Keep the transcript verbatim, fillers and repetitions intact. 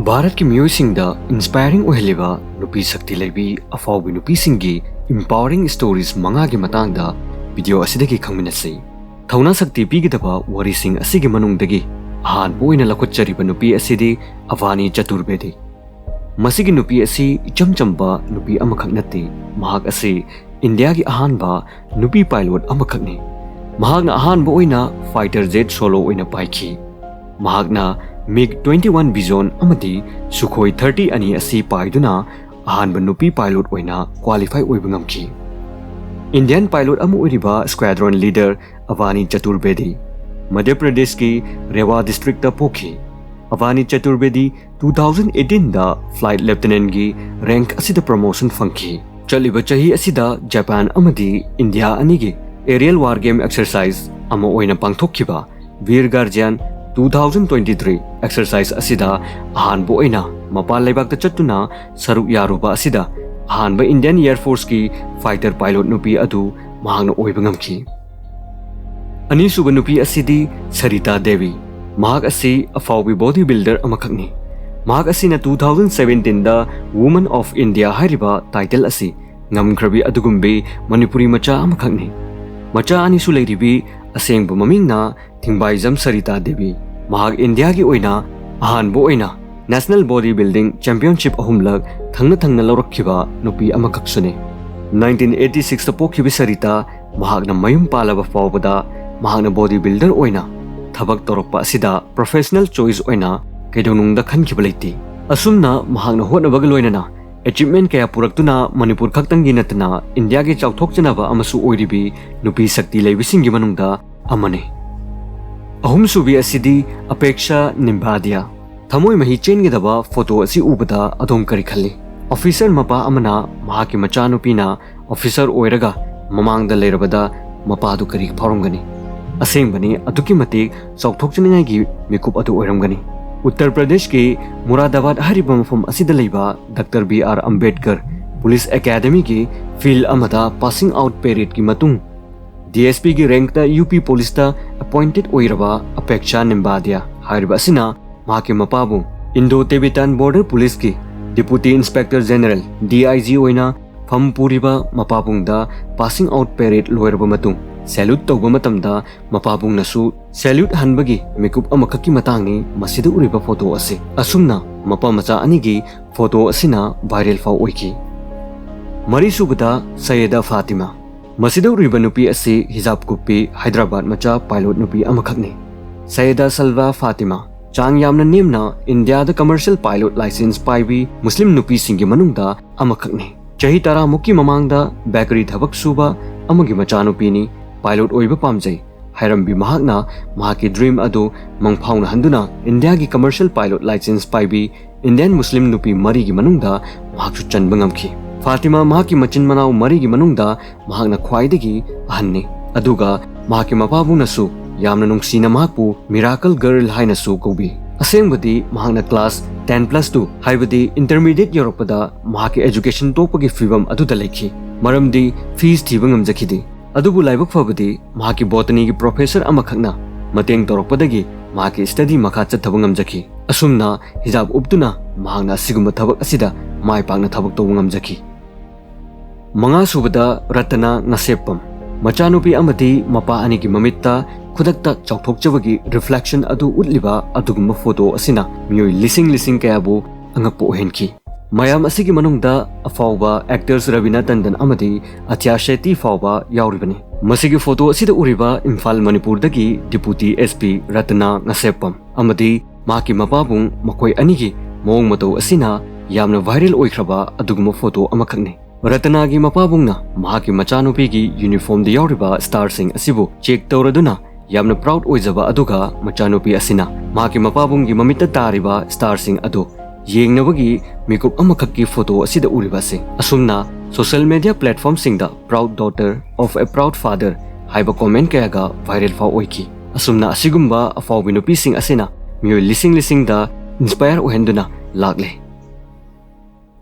ꯚꯥꯔꯠꯀꯤ ꯃꯤꯑꯣꯏꯁꯤꯡꯗ inspiring ꯑꯣꯏꯍꯜꯂꯤꯕ ꯅꯨꯄꯤ ꯁꯛꯇꯤ ꯂꯩꯕꯤ ꯑꯐꯥꯎꯕꯤ ꯅꯨꯄꯤꯁꯤꯡꯒꯤ empowering stories ꯃꯉꯥꯒꯤ ꯃꯇꯥꯡꯗ video ꯑꯁꯤꯗꯒꯤ ꯈꯪꯃꯤꯟꯅꯁꯤ꯫ ꯊꯧꯅꯥ ꯁꯛꯇꯤ ꯄꯤꯒꯗꯕ ꯋꯥꯔꯤꯁꯤꯡ ꯑꯁꯤꯒꯤ ꯃꯅꯨꯡꯗꯒꯤ ꯑꯍꯥꯟꯕ ꯑꯣꯏꯅ ꯂꯧꯈꯠꯆꯔꯤꯕ ꯅꯨꯄꯤ ꯑꯁꯤꯗꯤ ꯑꯚꯥꯅꯤ ꯆꯇꯨꯔꯕꯦꯗꯤ꯫ ꯃꯁꯤꯒꯤ ꯅꯨꯄꯤ ꯑꯁꯤ ꯏꯆꯝ ꯆꯝꯕ ꯅꯨꯄꯤ ꯑꯃꯈꯛ ꯅꯠꯇꯦ, ꯃꯍꯥꯛ ꯑꯁꯤ ꯏꯟꯗꯤꯌꯥꯒꯤ ꯑꯍꯥꯟꯕ ꯅꯨꯄꯤ pilot ꯑꯃꯈꯛꯅꯤ꯫ ꯃꯍꯥꯛꯅ ꯑꯍꯥꯟꯕ ꯑꯣꯏꯅ fighter jet solo ꯑꯣꯏꯅ ꯄꯥꯏꯈꯤ꯫ ꯃꯍꯥꯛꯅ MiG twenty one Bizon ꯑꯃꯗꯤ Sukhoi thirty ꯑꯅꯤ ꯑꯁꯤ ꯄꯥꯏꯗꯨꯅ ꯑꯍꯥꯟꯕ ꯅꯨꯄꯤ pilot ꯑꯣꯏꯅ qualify ꯑꯣꯏꯕ ꯉꯝꯈꯤ꯫ Indian pilot ꯑꯃ ꯑꯣꯏꯔꯤꯕ squadron leader ꯑꯚꯥꯅꯤ ꯆꯇꯨꯔꯕꯦꯗꯤ ꯃꯙ꯭ꯌ ꯄ꯭ꯔꯗꯦꯁꯀꯤ ꯔꯦꯋꯥ districtꯇ ꯄꯣꯛꯈꯤ꯫ ꯑꯚꯥꯅꯤ ꯆꯇꯨꯔꯕꯦꯗꯤ two thousand eighteen ꯗ flight lieutenantꯒꯤ rank ꯑꯁꯤꯗ promotion ꯐꯪꯈꯤ꯫ ꯆꯠꯂꯤꯕ ꯆꯍꯤ ꯑꯁꯤꯗ ꯖꯄꯥꯟ ꯑꯃꯗꯤ ꯏꯟꯗꯤꯌꯥ ꯑꯅꯤꯒꯤ aerial war game exercise ꯑꯃ ꯑꯣꯏꯅ ꯄꯥꯡꯊꯣꯛꯈꯤꯕ ꯚꯤꯔ guardian two thousand twenty three exercise ꯑꯁꯤꯗ ꯑꯍꯥꯟꯕ ꯑꯣꯏꯅ ꯃꯄꯥꯟ ꯂꯩꯕꯥꯛꯇ ꯆꯠꯇꯨꯅ ꯁꯔꯨꯛ ꯌꯥꯔꯨꯕ ꯑꯁꯤꯗ ꯑꯍꯥꯟꯕ Indian Air Forceꯀꯤ fighter pilot ꯅꯨꯄꯤ ꯑꯗꯨ ꯃꯍꯥꯛꯅ ꯑꯣꯏꯕ ꯉꯝꯈꯤ꯫ ꯑꯅꯤꯁꯨꯕ ꯅꯨꯄꯤ ꯑꯁꯤꯗꯤ ꯁꯔꯤꯇꯥ ꯗꯦꯕꯤ꯫ ꯃꯍꯥꯛ ꯑꯁꯤ ꯑꯐꯥꯎꯕꯤ body builder ꯑꯃꯈꯛꯅꯤ꯫ ꯃꯍꯥꯛ ꯑꯁꯤꯅ two thousand seventeen the Woman of India ꯍꯥꯏꯔꯤꯕ title ꯑꯁꯤ ꯉꯝꯈ꯭ꯔꯕꯤ ꯑꯗꯨꯒꯨꯝꯕꯤ ꯃꯅꯤꯄꯨꯔꯤ ꯃꯆꯥ ꯑꯃꯈꯛꯅꯤ꯫ ꯃꯆꯥ ꯑꯅꯤꯁꯨ ꯂꯩꯔꯤꯕꯤ ꯑꯁꯦꯡꯕ ꯃꯃꯤꯡꯅ ꯊꯤꯡꯕꯥꯏꯖꯝ ꯁꯔꯤꯇꯥ ꯗꯦꯕꯤ꯫ ꯃꯍꯥꯛ ꯏꯟꯗꯤꯌꯥꯒꯤ ꯑꯣꯏꯅ ꯑꯍꯥꯟꯕ ꯑꯣꯏꯅ national body building championship ꯑꯍꯨꯝꯂꯛ ꯊꯪꯅ ꯊꯪꯅ ꯂꯧꯔꯛꯈꯤꯕ ꯅꯨꯄꯤ ꯑꯃꯈꯛꯁꯨꯅꯤ꯫ Nineteen eighty sixꯇ ꯄꯣꯛꯈꯤꯕ ꯁꯔꯤꯇꯥ ꯃꯍꯥꯛꯅ ꯃꯌꯨꯝ ꯄꯥꯜꯂꯕ ꯐꯥꯎꯕꯗ ꯃꯍꯥꯛꯅ body builder ꯑꯣꯏꯅ ꯊꯕꯛ ꯇꯧꯔꯛꯄ ꯑꯁꯤꯗ professional choice ꯑꯣꯏꯅ ꯀꯩꯗꯧꯅꯨꯡꯗ ꯈꯟꯈꯤꯕ ꯂꯩꯇꯦ꯫ ꯑꯁꯨꯝꯅ ꯃꯍꯥꯛꯅ ꯍꯣꯠꯅꯕꯒ ꯂꯣꯏꯅꯅ achievement ꯀꯌꯥ ꯄꯨꯔꯛꯇꯨꯅ ꯃꯅꯤꯄꯨꯔ ꯈꯛꯇꯪꯒꯤ ꯅꯠꯇꯅ ꯏꯟꯗꯤꯌꯥꯒꯤ ꯆꯥꯎꯊꯣꯛꯆꯅꯕ ꯑꯃꯁꯨ ꯑꯣꯏꯔꯤꯕꯤ ꯅꯨꯄꯤ ꯁꯛꯇꯤ ꯂꯩꯕꯤꯁꯤꯡꯒꯤ ꯃꯅꯨꯡꯗ ꯑꯃꯅꯤ꯫ ꯑꯍꯨꯝꯁꯨꯕꯤ ꯑꯁꯤꯗꯤ ꯑꯄꯦꯛꯁꯥ ꯅꯤꯝꯕꯥꯗꯤꯌꯥ꯫ ꯊꯃꯣꯏ ꯃꯍꯤ ꯆꯦꯟꯒꯗꯕ photo ꯑꯁꯤ ꯎꯕꯗ ꯑꯗꯣꯝ ꯀꯔꯤ ꯈꯜꯂꯤ? Officer ꯃꯄꯥ ꯑꯃꯅ ꯃꯍꯥꯛꯀꯤ ꯃꯆꯥꯅꯨꯄꯤꯅ officer ꯑꯣꯏꯔꯒ ꯃꯃꯥꯡꯗ ꯂꯩꯔꯕꯗ ꯃꯄꯥꯗꯨ ꯀꯔꯤ ꯐꯥꯎꯔꯝꯒꯅꯤ? ꯑꯁꯦꯡꯕꯅꯤ, ꯑꯗꯨꯛꯀꯤ ꯃꯇꯤꯛ ꯆꯥꯎꯊꯣꯛꯆꯅꯤꯡꯉꯥꯏꯒꯤ ꯃꯤꯀꯨꯞ ꯑꯗꯨ ꯑꯣꯏꯔꯝꯒꯅꯤ꯫ ꯎꯠꯇꯔ ꯄ꯭ꯔꯗꯦꯁꯀꯤ ꯃꯨꯔꯥꯗꯥꯕꯥꯗ ꯍꯥꯏꯔꯤꯕ ꯃꯐꯝ ꯑꯁꯤꯗ ꯂꯩꯕ doctor B R Ambedkar Police Academyꯒꯤ field ꯑꯃꯗ passing out paradeꯀꯤ ꯃꯇꯨꯡ DSPꯒꯤ rankꯇ UP policeꯇ appointed ꯑꯣꯏꯔꯕ ꯑꯄꯦꯛꯁꯥ ꯅꯤꯝꯕꯥꯗꯤꯌꯥ ꯍꯥꯏꯔꯤꯕ ꯑꯁꯤꯅ ꯃꯍꯥꯛꯀꯤ ꯃꯄꯥꯕꯨ Indo-Tibetan Border Policeꯀꯤ Deputy Inspector General, D I G, ꯑꯣꯏꯅ ꯐꯝ ꯄꯨꯔꯤꯕ ꯃꯄꯥꯕꯨꯡꯗ passing out parade ꯂꯣꯏꯔꯕ ꯃꯇꯨꯡ salute ꯇꯧꯕ ꯃꯇꯝꯗ ꯃꯄꯥꯕꯨꯡꯅꯁꯨ salute ꯍꯟꯕꯒꯤ ꯃꯤꯀꯨꯞ ꯑꯃꯈꯛꯀꯤ ꯃꯇꯥꯡꯅꯤ ꯃꯁꯤꯗ ꯎꯔꯤꯕ photo ꯑꯁꯤ꯫ ꯑꯁꯨꯝꯅ ꯃꯄꯥ ꯃꯆꯥ ꯑꯅꯤꯒꯤ photo ꯑꯁꯤꯅ viral ꯐꯥꯎ ꯑꯣꯏꯈꯤ꯫ ꯃꯔꯤꯁꯨꯕꯗ ꯁꯩꯌꯦꯗ ꯐꯥꯇꯤꯃꯥ꯫ ꯃꯁꯤꯗ ꯎꯔꯤꯕ ꯅꯨꯄꯤ ꯑꯁꯤ ꯍꯤꯖꯥꯕ ꯀꯨꯞꯄꯤ ꯍꯥꯏꯗ꯭ꯔꯕꯥꯗ ꯃꯆꯥ pilot ꯅꯨꯄꯤ ꯑꯃꯈꯛꯅꯤ꯫ ꯁꯩꯌꯦꯗ ꯁꯜꯋꯥ ꯐꯥꯇꯤꯃꯥ ꯆꯥꯡ ꯌꯥꯝꯅ ꯅꯦꯝꯅ ꯏꯟꯗꯤꯌꯥꯗ commercial pilot license ꯄꯥꯏꯕꯤ ꯃꯨꯁꯂꯤꯝ ꯅꯨꯄꯤꯁꯤꯡꯒꯤ ꯃꯅꯨꯡꯗ ꯑꯃꯈꯛꯅꯤ꯫ ꯆꯍꯤ ꯇꯔꯥꯃꯨꯛꯀꯤ ꯃꯃꯥꯡꯗ bakery ꯊꯕꯛ ꯁꯨꯕ ꯑꯃꯒꯤ ꯃꯆꯥꯅꯨꯄꯤꯅꯤ꯫ Pilot ꯑꯣꯏꯕ ꯄꯥꯝꯖꯩ ꯍꯥꯏꯔꯝꯕꯤ ꯃꯍꯥꯛꯅ ꯃꯍꯥꯛꯀꯤ dream ꯑꯗꯨ ꯃꯪꯐꯥꯎꯅꯍꯟꯗꯨꯅ ꯏꯟꯗꯤꯌꯥꯒꯤ commercial pilot license ꯄꯥꯏꯕꯤ Indian ꯃꯨꯁꯂꯤꯝ ꯅꯨꯄꯤ ꯃꯔꯤꯒꯤ ꯃꯅꯨꯡꯗ ꯃꯍꯥꯛꯁꯨ ꯆꯟꯕ ꯉꯝꯈꯤ꯫ ꯐꯥꯇꯤꯃꯥ ꯃꯍꯥꯛꯀꯤ ꯃꯆꯤꯟ ꯃꯅꯥꯎ ꯃꯔꯤꯒꯤ ꯃꯅꯨꯡꯗ ꯃꯍꯥꯛꯅ ꯈ꯭ꯋꯥꯏꯗꯒꯤ ꯑꯍꯟꯅꯤ꯫ ꯑꯗꯨꯒ ꯃꯍꯥꯛꯀꯤ ꯃꯄꯥꯕꯨꯡꯅꯁꯨ ꯌꯥꯝꯅ ꯅꯨꯡꯁꯤꯅ ꯃꯍꯥꯛꯄꯨ miracle girl ꯍꯥꯏꯅꯁꯨ ꯀꯧꯕꯤ꯫ ꯑꯁꯦꯡꯕꯗꯤ ꯃꯍꯥꯛꯅ class ten plus two, ꯍꯥꯏꯕꯗꯤ intermediate ꯌꯧꯔꯛꯄꯗ ꯃꯍꯥꯛꯀꯤ education ꯇꯣꯛꯄꯒꯤ ꯐꯤꯕꯝ ꯑꯗꯨꯗ ꯂꯩꯈꯤ, ꯃꯔꯝꯗꯤ fees ꯊꯤꯕ ꯉꯝꯖꯈꯤꯗꯦ꯫ ꯑꯗꯨꯕꯨ ꯂꯥꯏꯕꯛ ꯐꯕꯗꯤ ꯃꯍꯥꯛꯀꯤ botanyꯒꯤ professor ꯑꯃꯈꯛꯅ ꯃꯇꯦꯡ ꯇꯧꯔꯛꯄꯗꯒꯤ ꯃꯍꯥꯛꯀꯤ study ꯃꯈꯥ ꯆꯠꯊꯕ ꯉꯝꯖꯈꯤ꯫ ꯑꯁꯨꯝꯅ ꯍꯤꯖꯥꯕ ꯎꯞꯇꯨꯅ ꯃꯍꯥꯛꯅ ꯑꯁꯤꯒꯨꯝꯕ ꯊꯕꯛ ꯑꯁꯤꯗ ꯃꯥꯏ ꯄꯥꯛꯅ ꯊꯕꯛ ꯇꯧꯕ ꯉꯝꯖꯈꯤ꯫ ꯃꯉꯥꯁꯨꯕꯗ ꯔꯇꯅꯥ ꯉꯁꯦꯞꯄꯝ꯫ ꯃꯆꯥꯅꯨꯄꯤ ꯑꯃꯗꯤ ꯃꯄꯥ ꯑꯅꯤꯒꯤ ꯃꯃꯤꯠꯇ ꯈꯨꯗꯛꯇ ꯆꯥꯎꯊꯣꯛꯆꯕꯒꯤ reflection ꯑꯗꯨ ꯎꯠꯂꯤꯕ ꯑꯗꯨꯒꯨꯝꯕ photo ꯑꯁꯤꯅ ꯃꯤꯑꯣꯏ ꯂꯤꯁꯤꯡ ꯂꯤꯁꯤꯡ ꯀꯌꯥꯕꯨ ꯑꯉꯛꯄ ꯑꯣꯏꯍꯟꯈꯤ꯫ ꯃꯌꯥꯝ ꯑꯁꯤꯒꯤ ꯃꯅꯨꯡꯗ ꯑꯐꯥꯎꯕ actors ꯔꯕꯤꯅꯥ ꯇꯟꯗꯟ ꯑꯃꯗꯤ ꯑꯊ꯭ꯌꯥ ꯁꯦꯇꯤ ꯐꯥꯎꯕ ꯌꯥꯎꯔꯤꯕꯅꯤ꯫ ꯃꯁꯤꯒꯤ photo ꯑꯁꯤꯗ ꯎꯔꯤꯕ ꯏꯝꯐꯥꯜ, ꯃꯅꯤꯄꯨꯔꯗꯒꯤ Deputy S P ꯔꯇꯅꯥ ꯉꯁꯦꯞꯄꯝ ꯑꯃꯗꯤ ꯃꯍꯥꯛꯀꯤ ꯃꯄꯥꯕꯨꯡ, ꯃꯈꯣꯏ ꯑꯅꯤꯒꯤ ꯃꯑꯣꯡ ꯃꯇꯧ ꯑꯁꯤꯅ ꯌꯥꯝꯅ viral ꯑꯣꯏꯈ꯭ꯔꯕ ꯑꯗꯨꯒꯨꯝꯕ photo ꯑꯃꯈꯛꯅꯤ꯫ ꯔꯇꯅꯥꯒꯤ ꯃꯄꯥꯕꯨꯡꯅ ꯃꯍꯥꯛꯀꯤ ꯃꯆꯥꯅꯨꯄꯤꯒꯤ uniformꯗ ꯌꯥꯎꯔꯤꯕ starꯁꯤꯡ ꯑꯁꯤꯕꯨ check ꯇꯧꯔꯗꯨꯅ ꯌꯥꯝꯅ proud ꯑꯣꯏꯖꯕ ꯑꯗꯨꯒ ꯃꯆꯥꯅꯨꯄꯤ ꯑꯁꯤꯅ ꯃꯍꯥꯛꯀꯤ ꯃꯄꯥꯕꯨꯡꯒꯤ ꯃꯃꯤꯠꯇ ꯇꯥꯔꯤꯕ starꯁꯤꯡ ꯑꯗꯨ ꯌꯦꯡꯅꯕꯒꯤ ꯃꯤꯀꯨꯞ ꯑꯃꯈꯛꯀꯤ photo ꯑꯁꯤꯗ ꯎꯔꯤꯕ ꯑꯁꯤ꯫ ꯑꯁꯨꯝꯅ social media platformꯁꯤꯡꯗ "Proud daughter of a proud father" ꯍꯥꯏꯕ comment ꯀꯌꯥꯒ viral ꯐꯥꯎ ꯑꯣꯏꯈꯤ꯫ ꯑꯁꯨꯝꯅ ꯑꯁꯤꯒꯨꯝꯕ ꯑꯐꯥꯎꯕꯤ ꯅꯨꯄꯤꯁꯤꯡ ꯑꯁꯤꯅ ꯃꯤꯑꯣꯏ ꯂꯤꯁꯤꯡ ꯂꯤꯁꯤꯡꯗ inspire ꯑꯣꯏꯍꯟꯗꯨꯅ ꯂꯥꯛꯂꯦ꯫